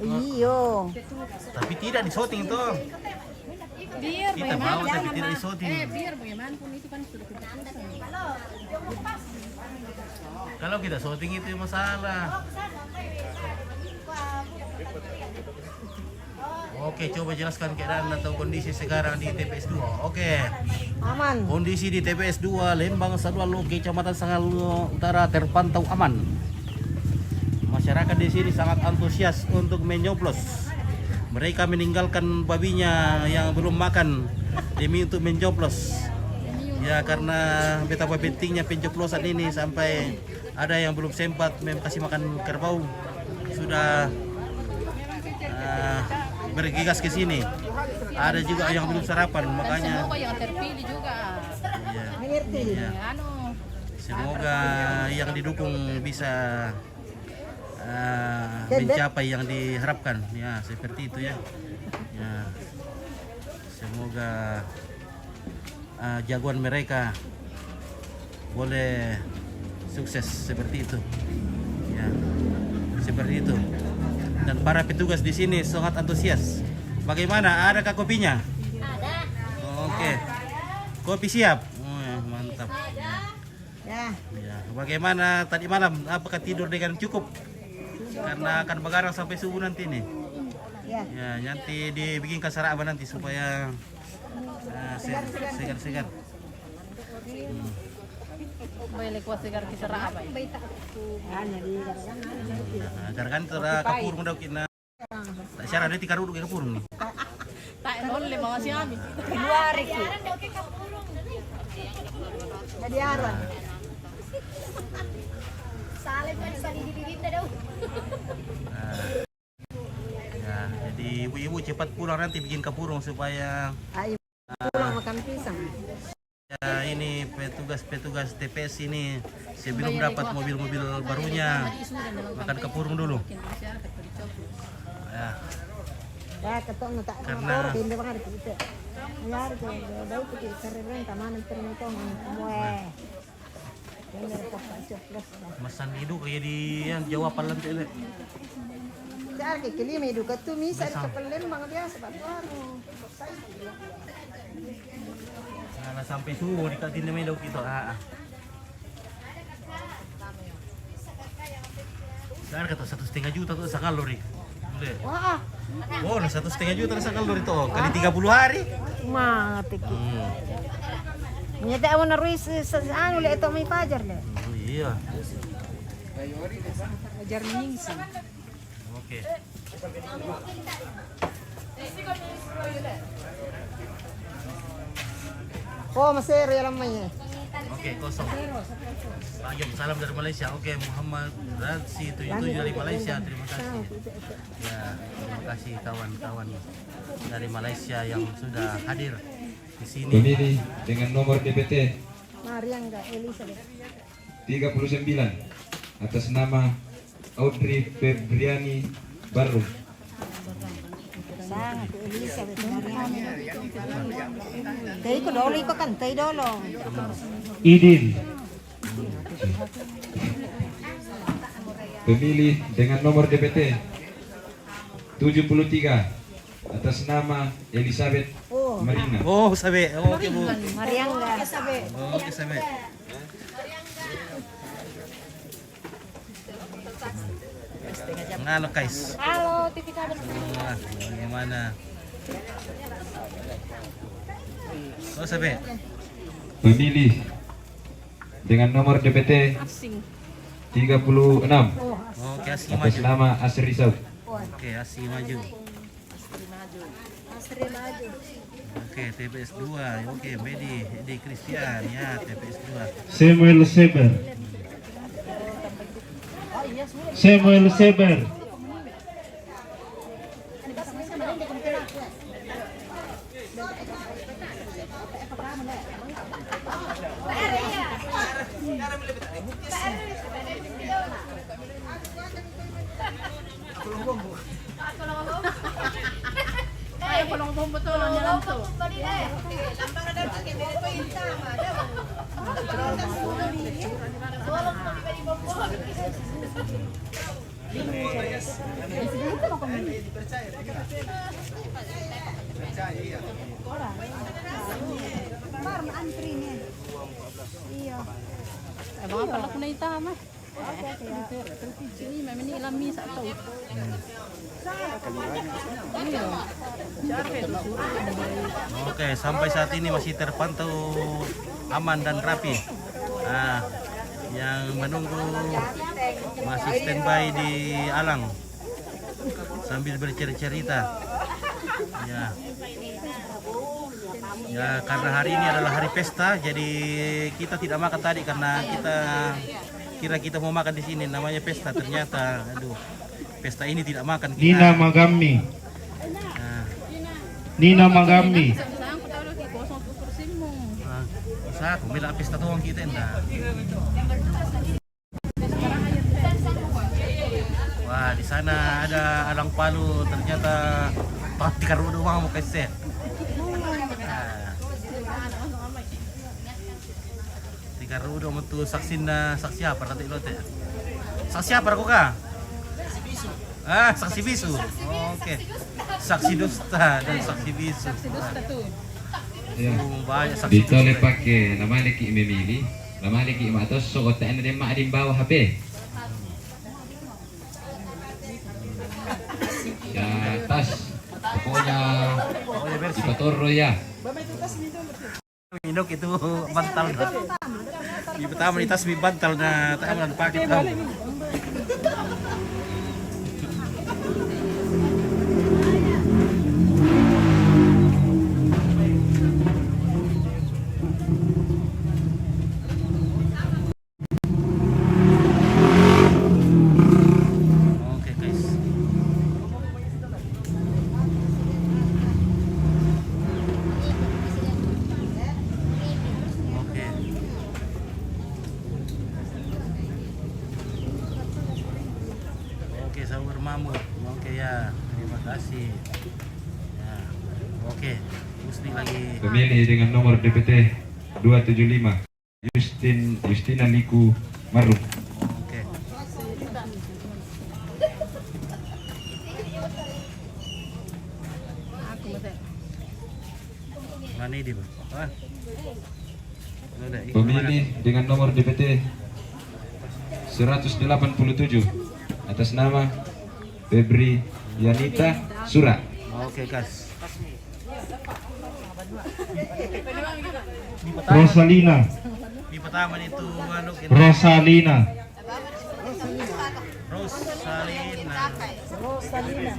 Iyo. Tapi tidak di-shooting itu. Biar kita bagaimana, bawa, tapi jangan tidak ma-, di-shooting. Eh, biar bagaimanapun itu kan sudah keputusan. Kalau kita shooting itu yang masalah. Oke, coba jelaskan keadaan atau kondisi sekarang di T P S dua. Oke. Aman. Kondisi di T P S dua, Lembang Sadualo, Kecamatan Sangalu Utara, terpantau aman. Masyarakat di sini sangat antusias untuk menyoblos. Mereka meninggalkan babinya yang belum makan demi untuk menyoblos. Ya, karena betapa pentingnya pencoblosan ini, sampai ada yang belum sempat mem-, kasih makan kerbau, sudah, eh, bergegas ke sini. Ada juga yang belum sarapan, makanya. Semua yang terpilih juga. Iya. Iya. Anu. Semoga yang didukung bisa, eh, mencapai yang diharapkan. Ya, seperti itu ya. Ya. Semoga, eh, jagoan mereka boleh sukses seperti itu. Ya, seperti itu. Dan para petugas di sini sangat antusias. Bagaimana? Adakah kopinya? Ada. Oke. Kopi siap. Oh, ya, mantap. Ya. Ya, bagaimana tadi malam? Apakah tidur dengan cukup? Karena akan begadang sampai subuh nanti nih. Ya. Ya, nanti dibikinkan sarapan nanti supaya, ah, se-, segar-segar. Hmm. Boleh kuat segar kita sarapan. Nah, garganta kapurung daw kina. Tak siara deti karuduk kapurung ni. Tak nol lima masih kami. Keluar iki. Jadi arang. Salah tadi tadi di bikin dah dong. Nah. Ya, jadi ibu-ibu cepat pulang nanti bikin kapurung supaya, ah, pulang makan pisang. Ya, ini petugas-petugas T P S ini sebelum dapat mobil-mobil barunya, makan kapurung dulu. Ya. Ya, ketok ngetak karena motor, benda banget gitu. Ya, itu, itu, itu, sering-sering tamanan terus itu, weh. Masan idu kayak di yang Jawa Palan tele. Cari ke kelima idu katu misa di Palembang biasa, Pak Tuan. Nah, sampai subuh di katin namanya daun kita. Ah, ah. Sekarang kata satu setengah juta tuh sakali lori. Wah. Oh, nah, satu setengah juta sakali lori tuh. Kali tiga puluh hari. Mati ki. Hmm. Nyata awan ruis, anu le itu mai pajar le. Oh, iya. Pajar ningsi. Oke. Oh, masih real mai. Oke, kosong. Pak Jom, salam dari Malaysia. Oke, Muhammad Ratsi tujuh tujuh dari Malaysia. Terima kasih. Ya, terima kasih kawan-kawan dari Malaysia yang sudah hadir di sini. Pemilih dengan nomor D P T. Mariangga Elizabeth. Tiga puluh sembilan, atas nama Audrey Febriani Barru. Sangat Elizabeth Mariangga. Tei ko dolo, iko kan tei dolo. Idin. Pemilih dengan nomor D P T tujuh puluh tiga, atas nama Elizabeth Marina. Oh, sabe. Oh, oke, Bu. Mariangga. Oke, sabe. Halo guys. Halo, T V Kabel. Wah, bagaimana? Oh, sampai. Pemilih dengan nomor D P T tiga puluh enam. Oke, asing atas maju. Nama Asri Saud. Oke, asing maju. Asri maju. Oke, T P S dua. Oke, Medi, Edi Christian, ya, T P S dua. Samuel Seber. Samuel Seber. Abang apa laku na ita mah? Ini memang ini ilami satu. Oke, sampai saat ini masih terpantau aman dan rapi. Nah, yang menunggu masih standby di alang sambil bercerita-cerita. Ya. Ya, karena hari ini adalah hari pesta, jadi kita tidak makan tadi karena kita kira kita mau makan di sini, namanya pesta, ternyata, aduh, pesta ini tidak makan kita. Nina Magami. Nah. Nina Magami. Nah, usaha aku bilang pesta tuang kita enggak. Wah, di sana ada alang palu, ternyata tikarudu mau kasih. Nah. Tikarudu mau tu saksi na, saksi apa nanti lo teh? Saksi apa kau kah? Ah, saksi bisu. Oke. Saksi dusta dan saksi bisu. Saksi dusta tuh. Ya. Oh, banyak saksi dusta. Ditole pakai nama lagi memilih, nama lagi matos so otak anda dia mak di bawah H P. Ya, tas. Pokoknya di Patoro ya. Indok itu bantal. Di pertama di tas mi bantal na, tak aman pakai tahu. Oke, guys. Oke. Oke, sahur mamut. Oke, ya. Terima kasih. Ya. Oke. Musni lagi. Pemilih dengan nomor D P T dua tujuh lima. Justin, Justina Liku Marum. Oke. Mana ini, Bang? Ah. Pemilih dengan nomor D P T seratus delapan puluh tujuh atas nama Febri Yanita Sura. Oke, guys. Rosalina. Di pertama itu anu kita. Rosalina. Rosalina. Rosalina.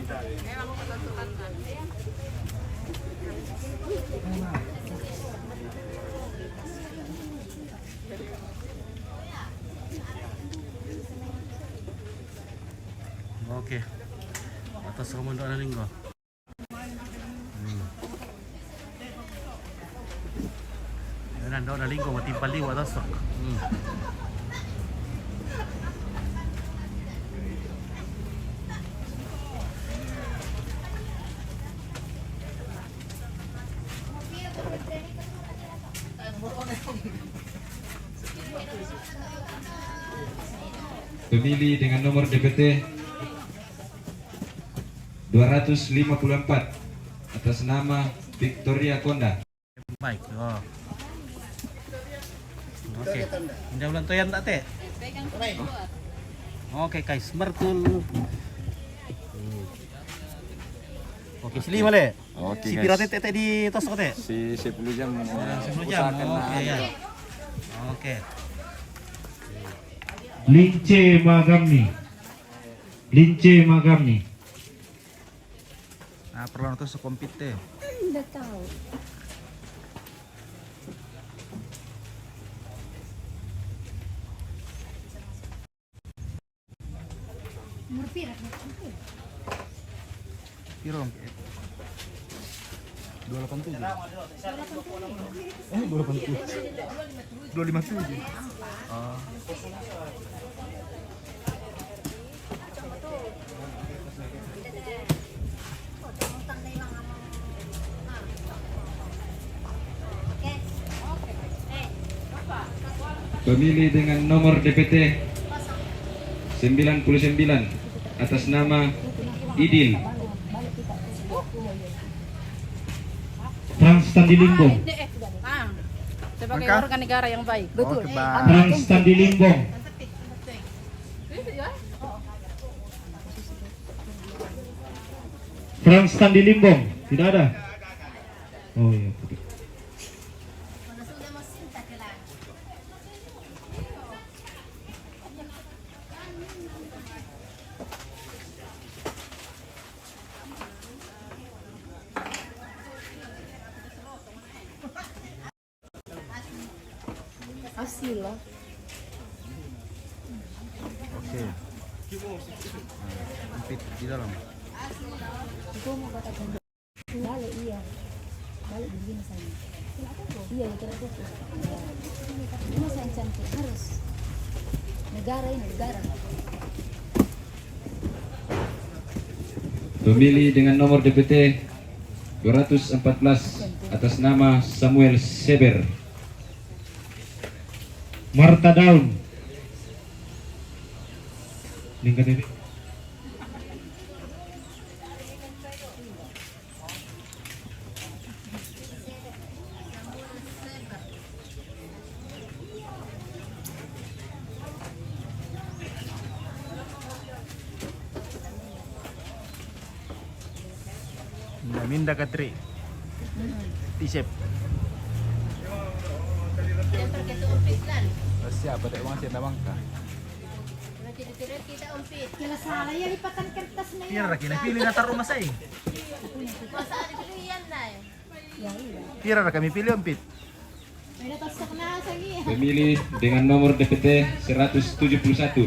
Oke. Atas rumah doa linggo. Hmm. Yana ndo na linggo matimpaliwa tasak. Hmm. Pemilih dengan nomor D P T dua ratus lima puluh empat atas nama Victoria Konda. Baik, oh. Oke. Inda ulang toyan tak, Te? Oke, guys, mertul. Oke, sili male. Oke, si pira, guys. Te, te di tos, Te? Si sepuluh jam. Sepuluh jam. Oke, ya. Oke. Lince Magami. Lince Magami. Nah, perlu tuh sekompit, Te. Nggak tahu. Umur pira? Piro? Dua delapan tujuh. Eh, dua delapan tujuh. Dua lima tujuh. Oh. Pemilih dengan nomor D P T sembilan puluh sembilan atas nama Idil. Frans Tandi Limbong. Ah, sebagai warga negara yang baik. Betul. Frans Tandi Limbong. Frans Tandi Limbong, tidak ada. Oh, iya. Hasil lah. Oke. Nah, empit di dalam. Itu mau kata balik, iya. Balik begini saja. Iya, iya, kira gitu. Ini saya cantik harus. Negara ini, negara. Pemilih dengan nomor D P T dua ratus empat belas atas nama Samuel Seber. Marta Daun. Lingkat ini. Minda, minda katri. Isep. Siapa tak bangsa nak bangka? Pira lagi na pilih na taruh masai? Pira lagi kami pilih, Ompit? Pemilih dengan nomor D P T seratus tujuh puluh satu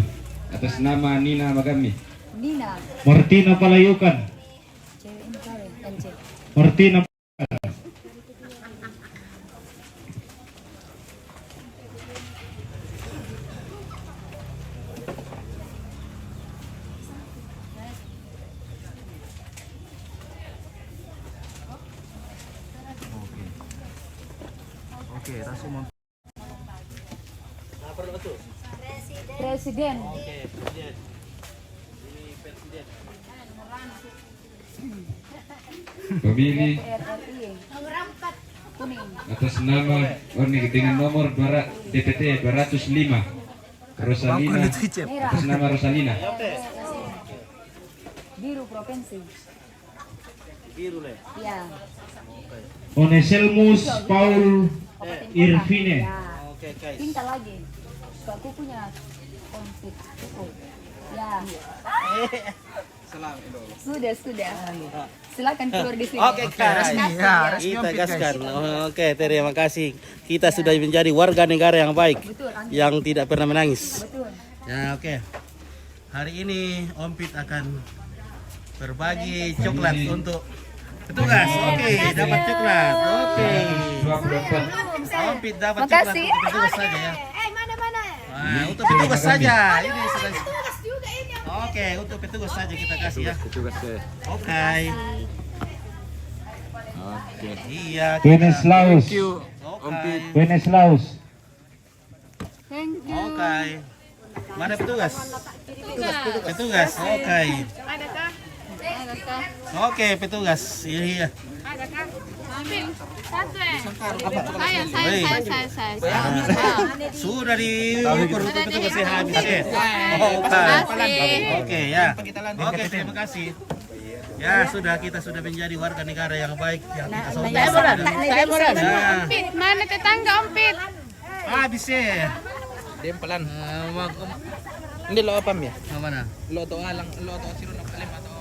atas nama Nina Magami. Nina. Martina Palayukan. Cewek ini kawin, N C. Martina. Oke. Oke, langsung mem- Presiden. Oke, presiden. Ini presiden. Pemilih atas nama, oh, ini dengan nomor dua ratus, D P T dua ratus lima, Rosalina, atas nama Rosalina. Biru provinsi. Biru le. Ya. Oneselmus Paul Irvine. Ya. Oke, guys. Pinta lagi. Suka kukunya komplit kuku. Ya. Sudah, sudah. Silakan keluar di sini. Oke, guys. Resmi, ya, resmi. Kita gaskan. Oke, terima kasih. Kita sudah menjadi warga negara yang baik, yang tidak pernah menangis. Betul. Ya, oke. Hari ini Ompit akan berbagi coklat untuk petugas. Oke, dapat coklat. Oke. Ompit dapat coklat untuk petugas saja, ya. Eh, mana, mana? Nah, untuk petugas saja. Ini sudah. Oke, untuk petugas saja kita kasih, ya. Petugas, ya. Oke. Oke. Iya. Wenceslaus. Oke. Wenceslaus. Thank you. Oke. Mana petugas? Petugas. Petugas. Oke. Adakah? Oke, petugas. Iya, iya. Adakah? Satu, eh. Saya, saya, Hei. Saya, saya, saya, saya. Ah. Sudah diukur, sudah betul-betul dihitung. Saya habis, ya. Oh, bukan. Kasih. Oke, ya. Oke, terima kasih. Ya, sudah, kita sudah menjadi warga negara yang baik, yang tidak sombong. Nah, nah, nah, nah, nah. Ompit, mana tetangga Ompit? Ah, bisa. Dempalan. Ah, mau ke- Ini lo apa, ya? Yang mana? Lo to alang, lo to siro na palim atau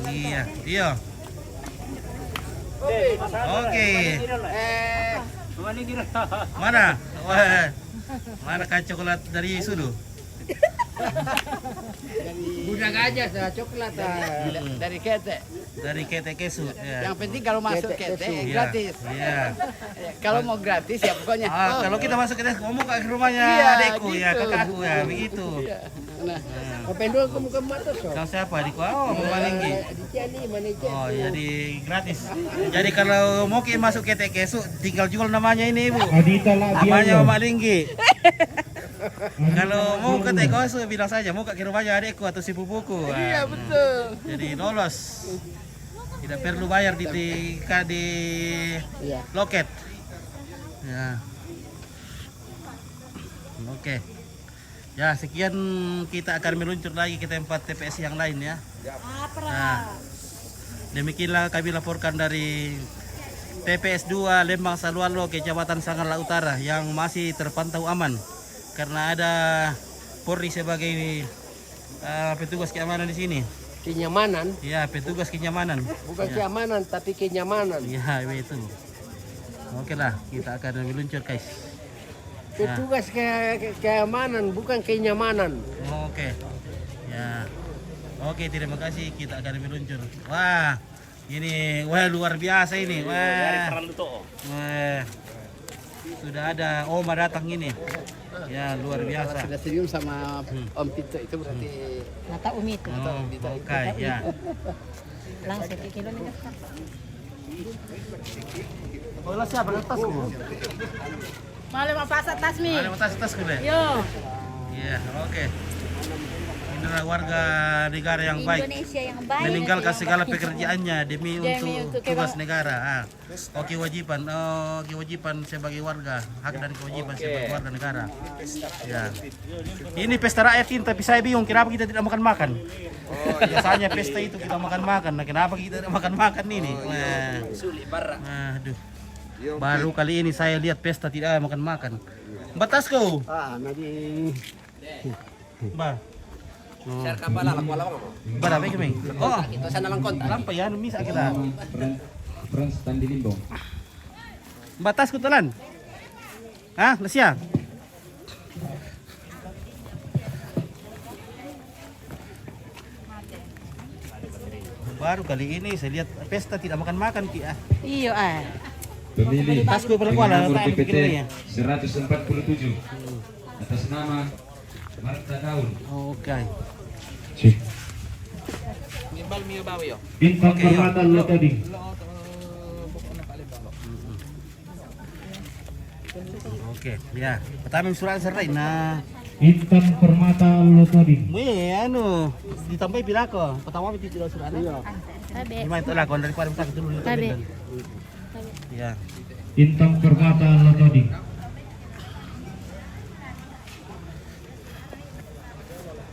Iya, iya. Oke. Eh, mana? Wah, mana kan coklat dari Sulu? Budak aja, sa coklat, ah. Dari, dari ketek. Dari ketek kesu, ya. Yang penting kalau masuk ketek, ketek, kesu. Iya, gratis. Iya. Kalau mau gratis, ya pokoknya. Ah, kalau kita masuk ketek, mau muka ke rumahnya adekku, ya, gitu. Kakakku, ya, begitu. Iya. Nah, apa yang dua kamu ke mata, so? Kau siapa, adikku? Oh, Mama Linggi. Di sini, mana sini? Oh, jadi gratis. Jadi kalau mau ke masuk ketek kesu, tinggal jual namanya ini, Ibu. Adita lah, namanya Mama Linggi. Kalau mau ke Tekosu, bilang saja, mau ke rumahnya adikku atau sepupuku. Iya, betul. Jadi lolos. Tidak perlu bayar di, di, ka-, di loket. Ya. Oke. Ya, sekian, kita akan meluncur lagi ke tempat T P S yang lain, ya. Nah, demikianlah kami laporkan dari T P S dua Lembang Salualo, Kecamatan Sangala Utara yang masih terpantau aman karena ada Polri sebagai, eh, petugas keamanan di sini. Kenyamanan? Ya, petugas kenyamanan. Bukan keamanan, tapi kenyamanan. Ya, itu. Oke lah, kita akan meluncur, guys. Petugas ke-, ke-, keamanan, bukan kenyamanan. Oke. Ya. Oke, terima kasih. Kita akan meluncur. Wah, ini, wah, luar biasa ini. Wah. Wah. Sudah ada Oma datang ini. Ya, luar biasa. Sudah senyum sama Om Tito itu berarti. Mata Umi itu. Oh, oke, ya. Langsung ke kilo nih. Bola siapa? Lepas. Male mapasa tasmi. Male mapasa tasku deh. Yo. Iya, oke. Inilah warga negara yang baik. Indonesia yang baik. Meninggalkan segala pekerjaannya demi untuk tugas negara. Ah. Oh, kewajiban, oh, kewajiban sebagai warga, hak dan kewajiban sebagai warga negara. Ya. Ini pesta rakyat ini, tapi saya bingung kenapa kita tidak makan-makan. Biasanya pesta itu kita makan-makan. Nah, kenapa kita tidak makan-makan ini? Nah. Aduh. Baru kali ini saya lihat pesta tidak makan-makan. Batasku. Ah, nadi. Ba. Oh. Share ka pala, lakuha lang ako. Ba, rabi kami. Oh. Ito sa nalang kontak. Lampa yan, misa kita. Friends, friends, Tandi Limbong. Batas ko talan. Ha? Lasya. Baru kali ini saya lihat pesta tidak makan-makan, Ki, ah. Iyo, ah. Pemilih Tasku pala kuala, nomor P P T seratus empat puluh tujuh. Atas nama Marta Daun. Oke. Sip. Gimbal Mio Bawi, oh. Bintang Permata Lotoding. Oke, ya. Pertama surat serai, nah. Bintang Permata Lotoding. Weh, anu, ditambahi pilako. Pertama itu tidak surat. Iya. Tabe. Gimana itu lah, kalau daripada minta dulu. Tabe. Ya. Bintang Permata Lotoding.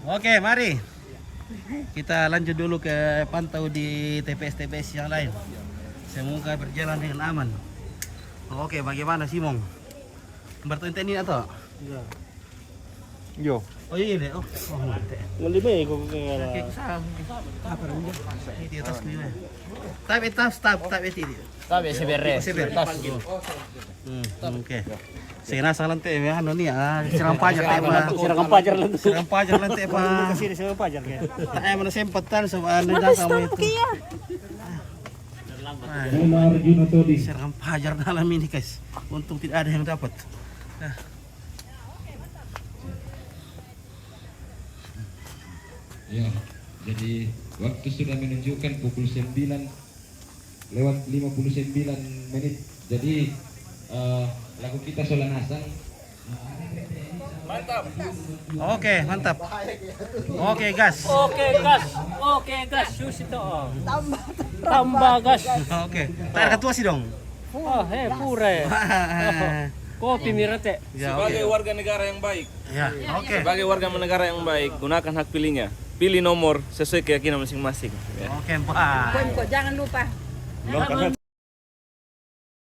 Oke, mari. Kita lanjut dulu ke pantau di T P S-T P S yang lain. Semoga berjalan dengan aman. Oke, bagaimana, Simon? Bertanya ini atau? Iya. Yo. Oh, iya, deh. Oh, oh, mantap. Ngalime ko kaya. Oke, kusam. Apa namanya? Ini dia tas nih. Tapi tas, tap, tap itu dia. Tabe, si Bere. Si Bere. Tas. Hmm, oke. Saya nasa lang te, ano ni, ah, sirang pajar te, pa. Sirang pajar lang. Sirang pajar lang te, pa. Kasi sirang pajar kaya. Tayo mo na sempatan sa ano na sa mga ito. Sirang pajar na lang ini, guys. Untung tidak ada yang dapat. Ah. Ya, jadi waktu sudah menunjukkan pukul sembilan lewat lima puluh sembilan menit. Jadi, eh, lagu kita Sola Nasang, Oke, mantap. Oke, gas. Oke, gas. Oke, gas. Susi to. Tambah gas. Oke. Tayar ka tuasi dong. Oh, he, pure. Kopi mi rate. Ya, Sebagai oke. Warga negara yang baik, Ya, oke. Sebagai warga negara yang baik, gunakan hak pilihnya. Pilih nomor sesuai keyakinan masing-masing. Ya. Oke, Pak. Poin ko, jangan lupa.